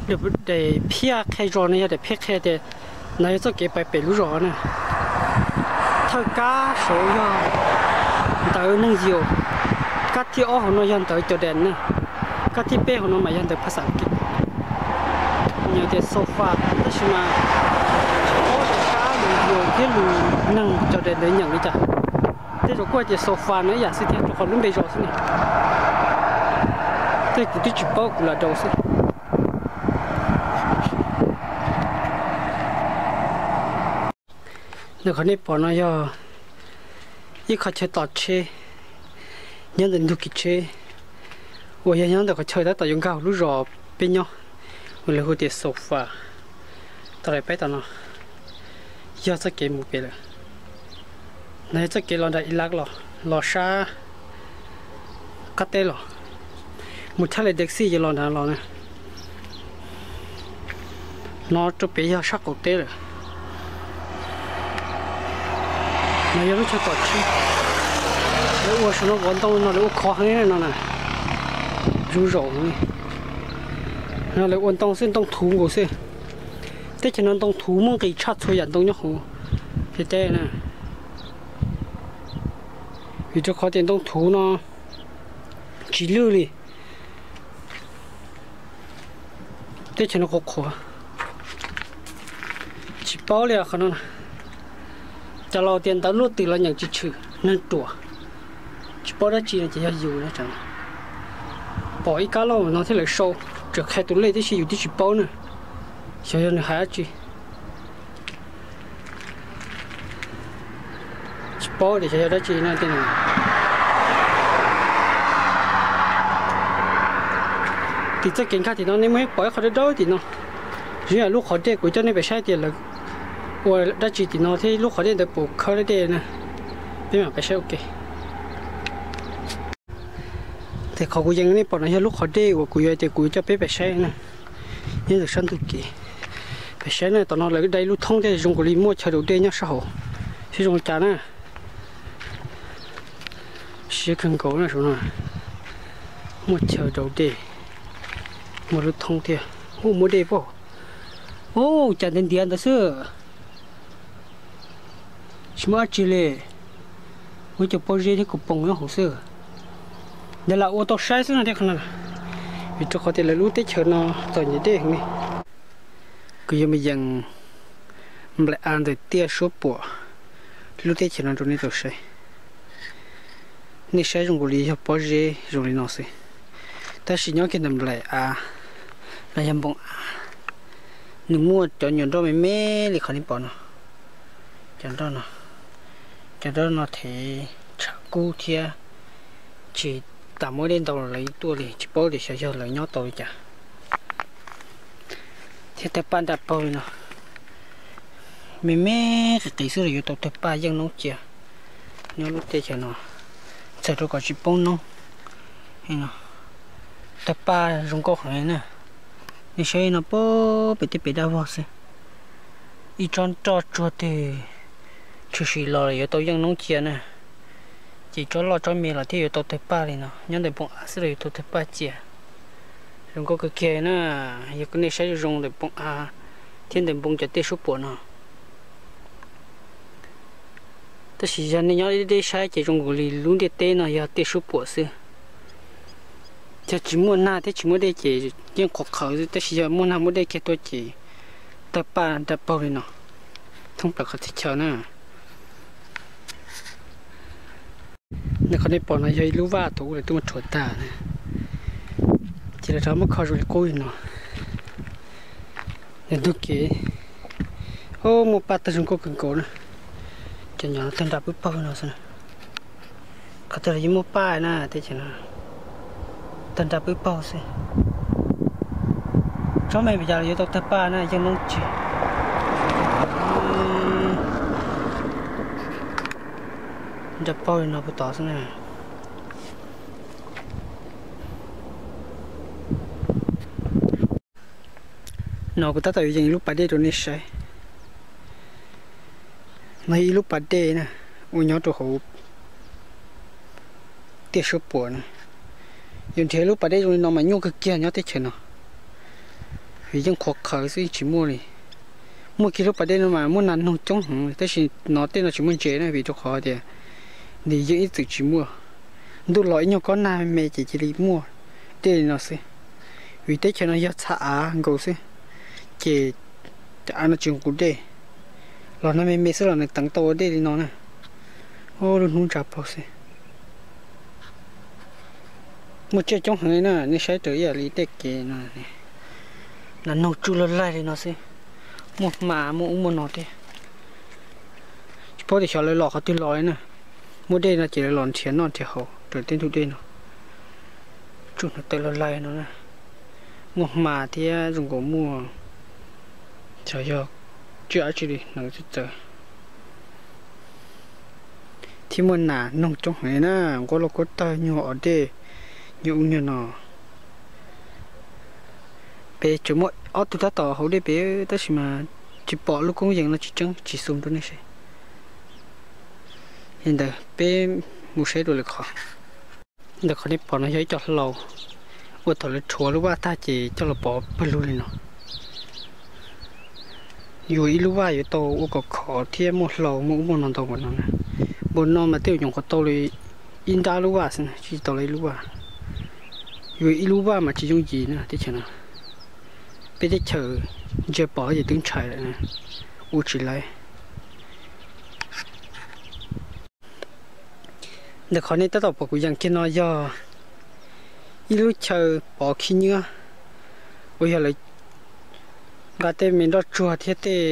Daim phiaj qhia zos no yog daim phiaj qhia tias no yog txoj kev pais pem lub zos na. Thawj kab saud yog ntawv neeg yaus, kab thib ob hauv no yog ntawv Jordan na, kab thib peb hauv no mas yog ntawv phas xas Askiv, nyeem tias sofa, tab sis mas tsis paub tias kab lus yaus thiab lus neeg Jordan ntawd nyeem li cas. Tej zaum kuj hais tias sofa no ib yam xwb thiab, rau qhov lub npe zos xwb ne. Tej kuv twb tsis paub, kuv lam daus xwb. Ntawm qhov nej pom no yog ib qhov chaw tom tsheb nyob ntawm ntug kev tsheb uas yog nyob ntawm qhov chaw tab tom yuav nkag hauv lub zos peb nyob, uas lawv hu tias sofa. Tau lawv peb tom no yog txoj kev mus pem lawm. No yog txoj kev los nram Ilaj los, los sab qab teb los, mus thaj lem Dexi yuav los nrad los na. No rau pem yog sab qaum teb lawm. No yog lub chaw tom tsheb. Lawv ua saum no vov ntoo no lawv ua khov heev no na. Zuj zaum no lawv ua ntoo xwb, ntoo thuv nkaus xwb. Teb chaws no ntoo thuv muaj nqis tshaj txhua yam ntoo nyob hauv ntiaj teb na. Vim rau qhov tias ntoo thuv no tsis lwj li. Teb chaws no qhuav qhuav, tsis paub li qhov no. Cov laus tias ntawv luaj twm los nyeem tsis tshwm, neeg ruam, tsis paub dab tsi no ces yog yus na. Pom ib kab loj no thiab lawv sau, tseem qhia tus lej tib si yus twb tsis paub na, xyov yog nws hais dab tsi. Tsis paub tias xyov yog dab tsi no. Tim txoj kev nkag tim no nej muaj ib pom ib qho dawb dawb tim no, zoo yam lub qhov dej, kuv coj nej pem saib tias lawv ua dab tsi tim no thiab lub qhov dej ntawd puas khawb dab dej na. Peb mam pem saib ua ke. Ces qhov kuv yees nej pom no yog lub qhov dej uas kuv yuav tias kuv coj peb pem saib na. Nyob ntawm sab ntug kev, pem saib na, tom no lawv dai lub thoob thiab zoo nkaus li muaj chaw daus dej nyob sab hauv, seb zoo li cas na. Siab kawg nkaus na, saum no muaj chaw daus dej, muaj lub thoob thiab. Ub, muaj dej pob. Ub, cas ntiav ntiav ntawd xwb. Tsis muaj dab tsi li, muaj cov pob zeb thiab kaus poom nyob hauv xwb. Ntawd lam ua tau saib xwb no thiab qhov no, vim rau qhov tias lawv lub teb chaws no txom nyem dej heev li. Kuv yuav mus yees nplaim av ntawm tiaj suab puam lub teb chaws no rau nej tau saib. Nej saib zoo nkaus li yog pob zeb zoo li no xwb, tab sis nyob kiag ntawm nplaim av los yog npoo av, nws muaj cov nyuam nroj me me li qhov nej pom no. Cov nroj no, cov nroj no thev tshav kub thiab tsis tas muaj dej ntau los lawv tuaj li, tsis paub tias xyov yog lawv nyob tau li cas. Thiab tawg paj nra paug li no, me me qis qis xwb los yuav tau tawg paj yeej noob cia nyob lub teb chaws no, txhawm rau kom tsis poob noob. Tawg paj zoo nkauj heev na. Nej saib no, pem tej pem dab vog xwb, ib tsob nroj tsuag twg tshwm sim los yuav tau yeej noob cia na. Ces tsob loj tsob me los thiaj yuav tau tawg paj li no, nyob ntawm npoo av xwb los yuav tau tawg paj cia. Zoo nkauj kawg kiag na, yog nej saib zoo zoo ntawm npoo av thiab ntawm npoo cov tiaj suab puam no. Tab sis yog nej nyob deb deb saib ces zoo nkaus li lub ntiaj teb no yog tiaj suab puam xwb. Yog tsis muaj nag thiab tsis muaj dej ces yeej qhuav qhawv xwb, tab sis yog muaj nag muaj dej kiag tuaj ces tawg paj nra paug li no thoob plaws qhov txhia chaw na. Ntawm qhov nej pom no yog ib lub vaj thaum ub lawv twb muab rhuav tag na, ces lawv rov muab kho zoo li qub li no. Nws ntug kev, o, muaj paj tawg zoo nkauj kawg nkaus na. Cov nyom no tawg nra pwb paug no xwb. Qhov twg los yeej muaj paj na, teb chaws no tawg nra pwb paug xwb. Tsob me me cas los yuav tau tawg paj na, yeej noob cia. Nra paug li no puag tod xwb na. No kuv tab tom yuav yees ib lub pas dej rau nej saib. No yog ib lub pas dej na, uas nyob rau hauv tiaj suab puam na. Yus nrhiav lub pas dej zoo li no mas nyuaj kawg kiag nyob teb chaws no. Vim yeej qhuav qhawv xwb tsis muaj li. Muaj kiag lub pas dej no mas muaj nas noog coob heev tab sis no tej no tsis muaj ntses na vim rau qhov tias nws yeej ib txwm tsis muaj. Ntuj los ib nyuag kob nag me me ces cia li muaj dej li no xwb. Vim teb chaws no yog txha av nkaus xwb, ces cov av no tsis nqus dej, los nag me me xwb los nws teev tau ua dej li no na. Lub hnub ntsa paug xwb. Muaj tsiaj coob heev li na, nej saib raws ib yam li tej kev no, nas noog tsuj laj laig li no xwb. Muaj hma muaj ub muaj no thiab. Tsis paub tias xyov lawv los qhov twg los li na. Muaj dej no ces lawv los nrhiav noj nrhiav haus raws tej ntug dej no. Tsuj hneev tawv laj laig no na. Muaj hma thiab zoo nkaus muaj, xyov yog tsiaj dab tsi li hneev txawv txawv. Thiab muaj nas noog coob heev li na, nquab lauj kaub tawg, nyuag os dej, nyuag ub nyuag no. Peb tseem muaj ob tug tab tom haus dej pem tab sis mas tsis pom lub koob yees no tsis tseeb tsis xum rau nej seb. Li ntawd peb mus saib dua lwm qhov. Ntawm qhov nej pom no yog ib co hlau uas thaum lawv rhuav lub vaj tag ces coj los pov pawg lug li no. Yuav ib lub vaj yuav tau ua kom khov thiab muaj hlau muaj ub muaj no ntau npaum no na. Npaum no mas tej zaum nyuam qhuav tau li ib nrab lub vaj xwb na, tsis tau li ib lub vaj. Yuav ib lub vaj mas tsis yooj yim na teb chaws no. Peb teb chaws ntsia pom ces twb ntshai lawm, ua tsis laib. Ntawm qhov nej tab tom pom kuv yees kiag no yog ib lub chaw pov khib nyiab uas yog lawv nqa tej me nroj tsuag thiab tej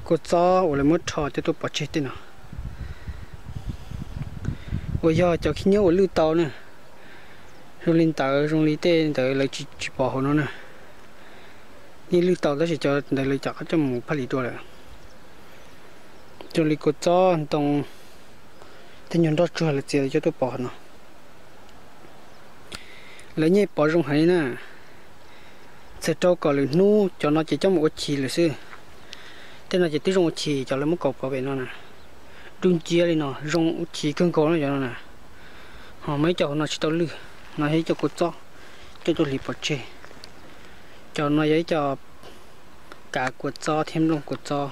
kua txob uas lawv muab rho coj tuaj pov tseg tej no, uas yog cov khib nyiab uas lwj tau na. Zoo li ntawd, zoo li tej ntawd lawv tsis pov hauv no na. Yeej lwj tau tab sis cov ntawd lawv cov qab coj mus phaj lis dua lawm. Zoo li kua txob ntoo, tej nyuag nroj tsuag lawv txiav lawv coj tuaj pov hauv no. Lawv nyiaj pov zoo heev li na. Txawm rau kom lwm hnub cov no ces coj mus ua chis lawm xwb. Tej no ces twb zoo ua chis, cov lawv muab kaus pov pem no na, dub nciab li no zoo ua chis kawg nkaus no cov no na. Ho muaj ib co hauv no tsis tau lwj, no yog ib co kua txob coj tuaj hliv pov tseg. Cov no yog ib co kav kua txob thiab nplooj kua txob.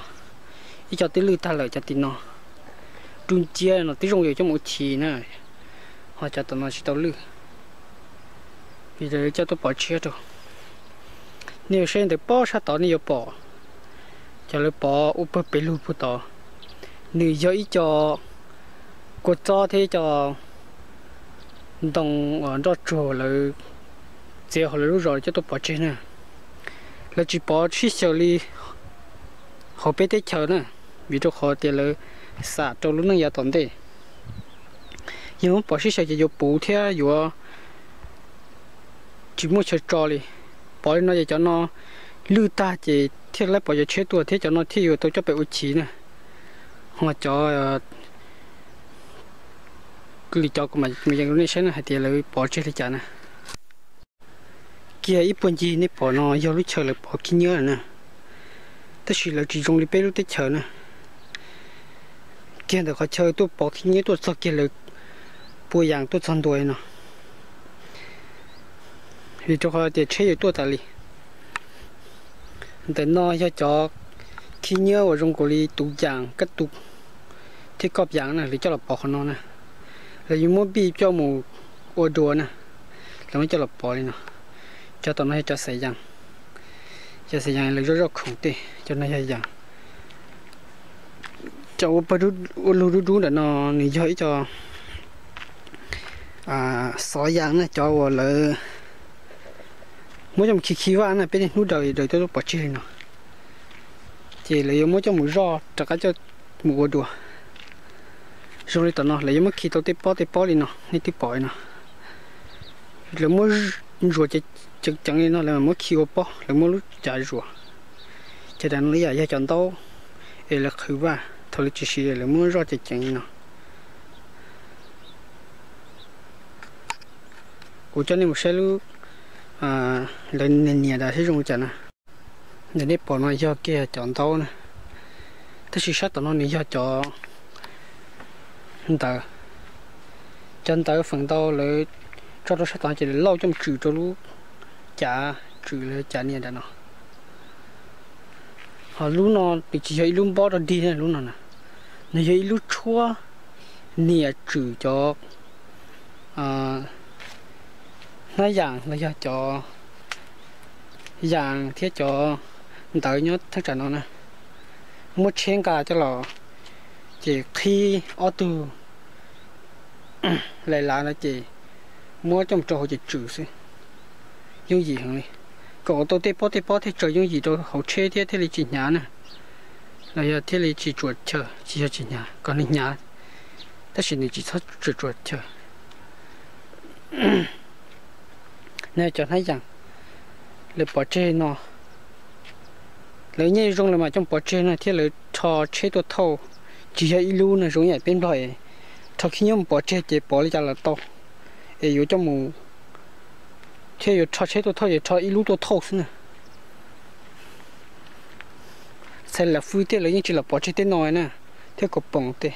Ib co twb lwj tag lawm cov tim no, dub nciab no twb zoo yus coj mus ua chis na. Ho cov tom no tsis tau lwj, vim coj tuaj pov tshiab rau. Nej yuav saib ntawm pob sab tod nej yuav pom cov lawv pov ua pawg pes lug puag tod. Nws yog ib co kua txob thiab ib co ntoo uas nroj tsuag lawv txiav hauv lawv lub zos coj tuaj pov tseg na. Lawv tsis pov sib xyaw li hauv peb teb chaws na, vim rau qhov tias lawv xam rau lub neej yav tom ntej. Yog muab pov sib xyaw ces yuav puv thiab yuav tsis muaj chaw tso li. Pov li no ces cov no lwj tag ces thiaj li pom cov tshiab tuaj thiab cov no thiaj yuav tau coj pem ua chis na. Ho cov li cov kuv mam mus yees rau nej saib na hais tias lawv pov tseg li cas na. Kiag ib puag ncig nej pom no yog lub chaw lawv pov khib nyiab na, tab sis lawv tsis zoo li peb lub teb chaws na. Kiag ntawm qhov chaw tuaj pov khib nyiab tuaj txog kiag lawv pua yas tuaj txog ntua li no, vim rau qhov tias tsheb yuav tuaj tas li. Ntawm no yog cov khib nyiab uas zoo nkaus li tus yas kab tu thiab koj yas na, lawv coj los pov qhov no na. Lawv yuav muab npij coj mus ua dua na, lawv muab coj los pov li no. Cov tom no yog cov xav yas, cov xav yas lawv zoj zoj khoom tej, cov no yog yas. Cov ua pawg ua lug dub dub ntawm no nws yog ib co xov yas na, cov uas lawv muab coj mus khi khi vaj na, peb niaj hnub daws daws tuaj pov tseg li no. Ces lawv yuav muab coj mus zoj rov qab coj mus ua dua. Zoo li tom no lawv yuav muab khi tau tej pob tej pob li no, nej twb pom li no. Lawv muab ntsuas ceev ceev li no lawv muab khi ua pob, lawv muab lub cav zuas. Ces tam no ib yam yog cov ntaub es lawv qhwv vaj, thaum lawv tsis siv lawv muab zoj ceev ceev li no. Kuv coj nej mus saib lub, lawv nias nias tas seb zoo li cas na. Ntawm nej pom no yog kiag cov ntaub na, tab sis sab tom no nws yog cov ntawv. Cov ntawv feem ntau lawv tso rau sab tod ces lawv lauj coj mus tswm rau lub cav tswm los cas nias nram no. Ho lub no nws tsis yog ib lub npob rog dig na, lub no na, nws yog ib lub tshuab nias tswm cov hnab yas los yog cov yas thiab cov ntawv nyob thaj tsam no na. Muab tsheb nqa coj los ces qhib ob tug lais lav no ces muab coj mus rau hauv ces tswm xwb. Yooj yim heev li, kom ua tau tej pob tej pob thiaj tsaws yooj yim rau hauv tsheb thiab thiaj li tsis hnyav na, los yog thiaj li tsis tsuas chaw, tsis yog tsis hnyav, kom nws hnyav tab sis nws tsis txhob tsuas tsuas chaw. No cov hnab yas lawv pov tseg no, lawv nyiaj zoo lawv mam coj pov tseg no thiab lawv rho tsheb tuaj thauj, tsis yog ib lub no zoo ib yam peb Nplog es rho khib nyiab mus pov tseg ces pov li cas los tau, es yuav coj mus thiab yuav rho tsheb tuaj thauj ces rho ib lub tuaj thauj xwb na. Txhais lam fwj tej lawv yeej tsis los pov tseg tej no na, thiab kaus poom tej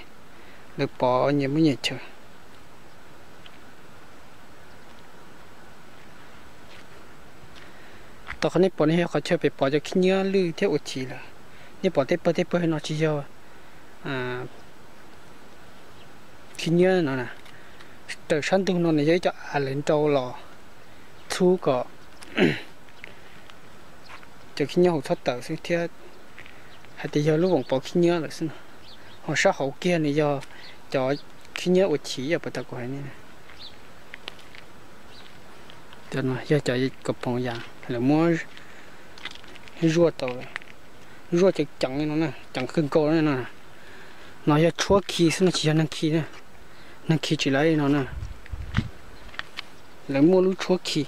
lawv pov nyias muaj nyias chaw. Tom qhov nej pom no yog qhov chaw pem pov cov khib nyiab lwj thiab ua chiv lawm. Nej pom tej pawg tej pawg no tsis yog khib nyiab no na. Raws sab ntug no nws yog ib co av lawv nrau los txhub kom cov khib nyiab hauv txhob tawm xwb thiab hais tias yog lub voos pov khib nyiab lawm xwb no. Ho sab hauv kiag nws yog cov khib nyiab ua chiv ib yam puas tas kuv hais ne. Yog cov kaus poom yas lawv muab zuaj tau, zuaj ceev ceev no na, ceev kawg nkaus no. No yog tshuab khi xwb no tsis yog neeg khi na, neeg khi tsis laib li no na. Lawv muaj lub tshuab khi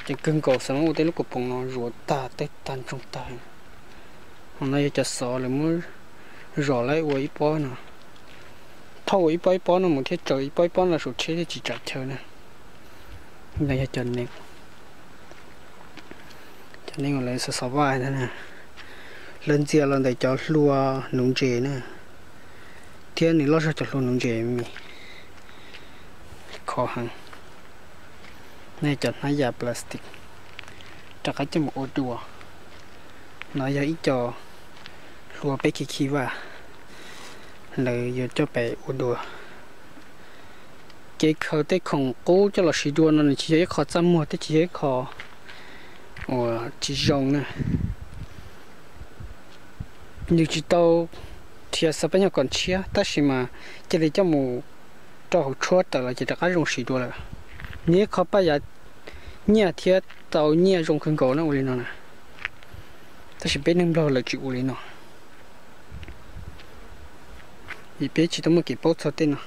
ceev kawg nkaus xwb, ua tej lub kaus poom no zuav tag tawg tag ntsoog tag. Ho no yog cov xov lawv muab zom laib ua ib pob no, thauj ua ib pob ib pob no mus thiab tsaws ib pob ib pob no saum tsheb thiaj tsis tsam chaw na. No yog cov nees, cov nees uas lawv xov xov vaj ntag na, lawv ntxias los ntawm cov hlua nuv ntses na, thiab nws loj zog cov hlua nuv ntses mis khov heev. No cov hnab yas plastic rov qab coj mus ua dua. No yog ib co hlua peb khi khi vaj, lawv yuav coj pem ua dua. Kev khaws tej khoom qub coj los siv dua no nws tsis yog ib qho txaj muag thiab tsis yog ib qho uas tsis zoo na. Nws tsis tau nrhiav xav pab nyog kom ntshiab tab sis mas cia li coj mus rau hauv tshuab tawm los ces rov qab zoo siv dua lawm. Nws ib qho paj yav nyiaj thiab tau nyiaj zoo kawg nkaus na ua li no na. Tab sis peb neeg Nplog lawv tsis ua li no, vim peb tsis tau muaj kev paub txog tej no.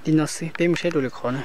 Li no xwb, peb mus saib dua lwm qhov na.